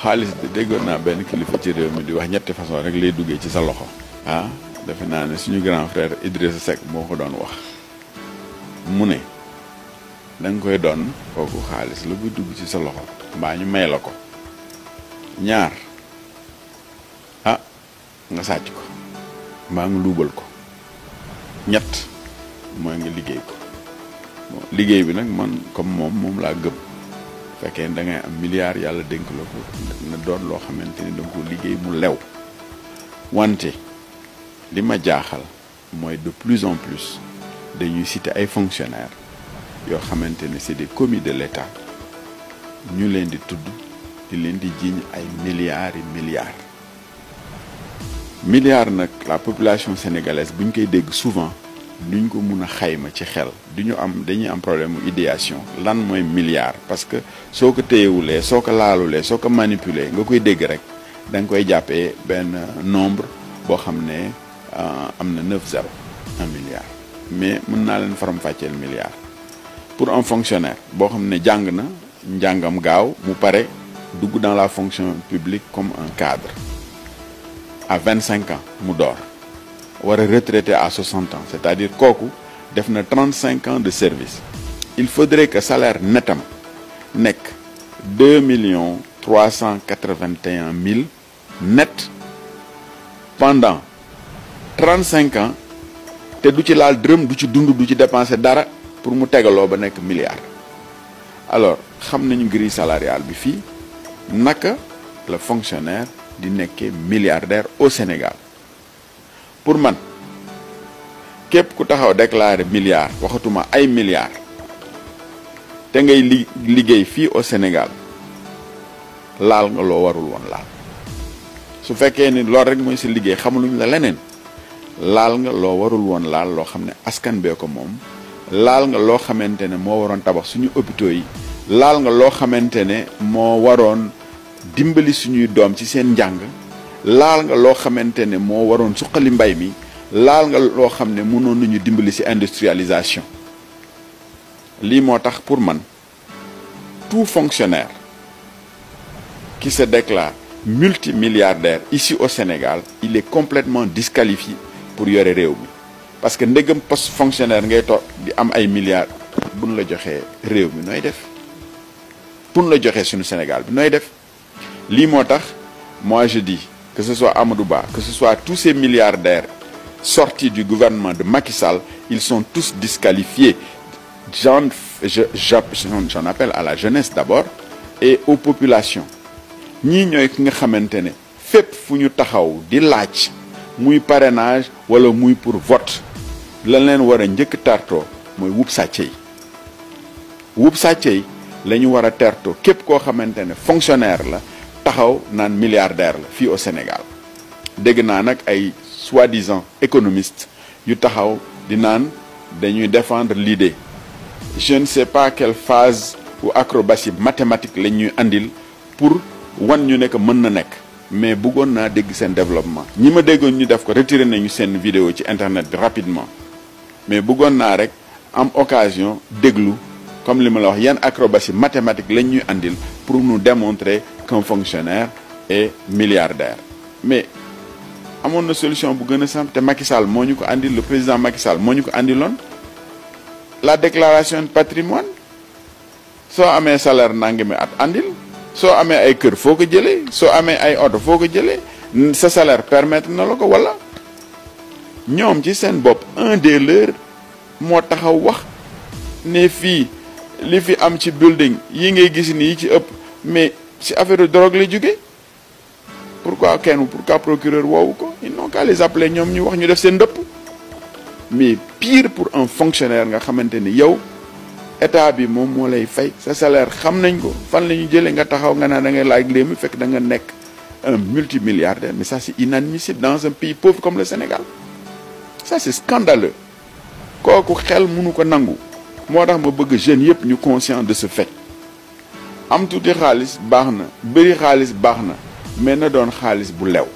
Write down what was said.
xaalis de déggoon naa benn kilifa ci réew mi di wax ñetti façon rek lay duggee ci sa loxo. ah defe naa ne suñu grand frère Idrissa Seck moo ko doon wax mu ne da nga koy doon kooku xaalis la buy dugg ci sa loxo mbaa ñu may la ko. ñaar ah nga sàcc ko mbaa nga luubal ko. ñett mooy nga liggéey ko bon liggéey bi nag man comme moom laa gëm fekkee da ngay am milliard yàlla dénk la ko na doon loo xamante ni da nga ko liggéey mu lew. wante li ma jaaxal mooy de plus en plus dañuy citer ay fonctionnaires yoo xamante ne c'est des commis de l'État ñu leen di tudd di leen di jiiñ ay milliards et milliards nag la population sénégalaise bu ñu koy dégg souvent duñ ko mun a xayma ci xel dañuy am problème mu idéation lan mooy milliard parce que soo ko téyewulee soo ko laalulee soo ko manipuler nga koy dégg rek da nga koy jàppee benn nombre boo xam ne am na 9 zéro 1 milliard mais mën naa leen faram-fàcceel milliard pour un fonctionnaire boo xam ne jàng na njàngam gaaw mu pare dugg dans la fonction publique comme un cadre à 25 ans mu door war a retraité à 60 ans c'est-à-dire kooku def na 35 ans de service il faudrait que salaire netam nekk 2 381 000 net pendant 35 ans te du ci laal dërëm du ci dund du ci dépenser dara pour mu tegaloo ba nekk milliard. alors xam nañu grille salariale bi fii naka la fonctionnaire di nekkee milliardaire au Sénégal pour man képp ku taxaw déclarer milliard waxatuma ay milliards te ngay liggéey fii au Sénégal laal nga loo warul woon laal su fekkee ni loolu rek mooy si liggéey xamuluñ la leneen laal nga loo warul woon laal loo xam ne askan bee ko moom laal nga loo xamante ne moo waroon tabax suñu hôpitaux yi laal nga loo xamante ne moo waroon dimbali suñuy doom ci seen njàng laal nga loo xamante ne moo waroon suqali mbay mi laal nga loo xam ne mënoon nañu dimbali ci industrialisation lii moo tax pour man tout fonctionnaire qui se déclare multimilliardaire ici au Sénégal il est complètement disqualifié pour yore réew mi parce que ndegam poste fonctionnaire ngay toog di am ay milliards buñ la joxee réew mi nooy def buñ la joxee suñu Sénégal bi nooy def lii moo tax moi je dis que ce soit Amadou Ba que ce soit tous ces milliardaires sortis du gouvernement de Macky Sall ils sont tous disqualifiés j'en appelle à la jeunesse d'abord et aux populations ñii ñooy ki nga xamante ne fépp fu ñu taxaw di laaj muy parrainage wala muy pour vote lan leen war a njëkk tertoo mooy wub sàcce yi la ñu war a tertoo képp koo xamante ne fonctionnaire la taxaw naan milliardaire la fii au Sénégal dégg naa nag ay soi-disant économistes yu taxaw di naan dañuy défendre l'idée je ne sais pas quelle phase ou acrobatie mathématique la ñuy andil pour wan ñu ne que mën na nekk mais bëggoon naa dégg seen développement ñi ma déggoon ñu def ko retiré nañu seen vidéo ci internet bi rapidement mais bëggoon naa rek am occasion déglu comme li ma la wax yan acrobatie mathématique lañ ñuy andil pour nous démontrer qu'un fonctionnaire est milliardaire mais amoon na solution bu gën a simple te Macky Sall moo ñu ko andil le président Macky Sall moo ñu ko andiloon la déclaration de patrimoine soo amee salaire nangami at andil soo amee ay kër foo ko jëlee soo amee ay oto foo ko jëlee sa salaire permettre na la ko wala ñoom ci seen bopp un des leurs moo taxaw wax ne fii li fi am ci building yi ngay gis ni yi ci ëpp mais ci affaire de drogue la jóge pourquoi procureur woowu ko ils n'ont qu'à les appeler ñoom ñu wax ñu def seen ndëpp mais pire pour un fonctionnaire nga xamante ni yow état bi moom moo lay fay sa salaire xam nañ ko fan la ñu jëlee nga taxaw nga naan da ngay laaj léegi fekk da nga nekk un multimilliardaire mais ça c'est inadmissible dans un pays pauvre comme le Sénégal ça c'est scandaleux kooku xel mënu ko nangu moo tax ma bëgg jeunes yëpp ñu conscient de ce fait am tuuti xaalis baax na bëri xaalis baax na mais na doon xaalis bu lew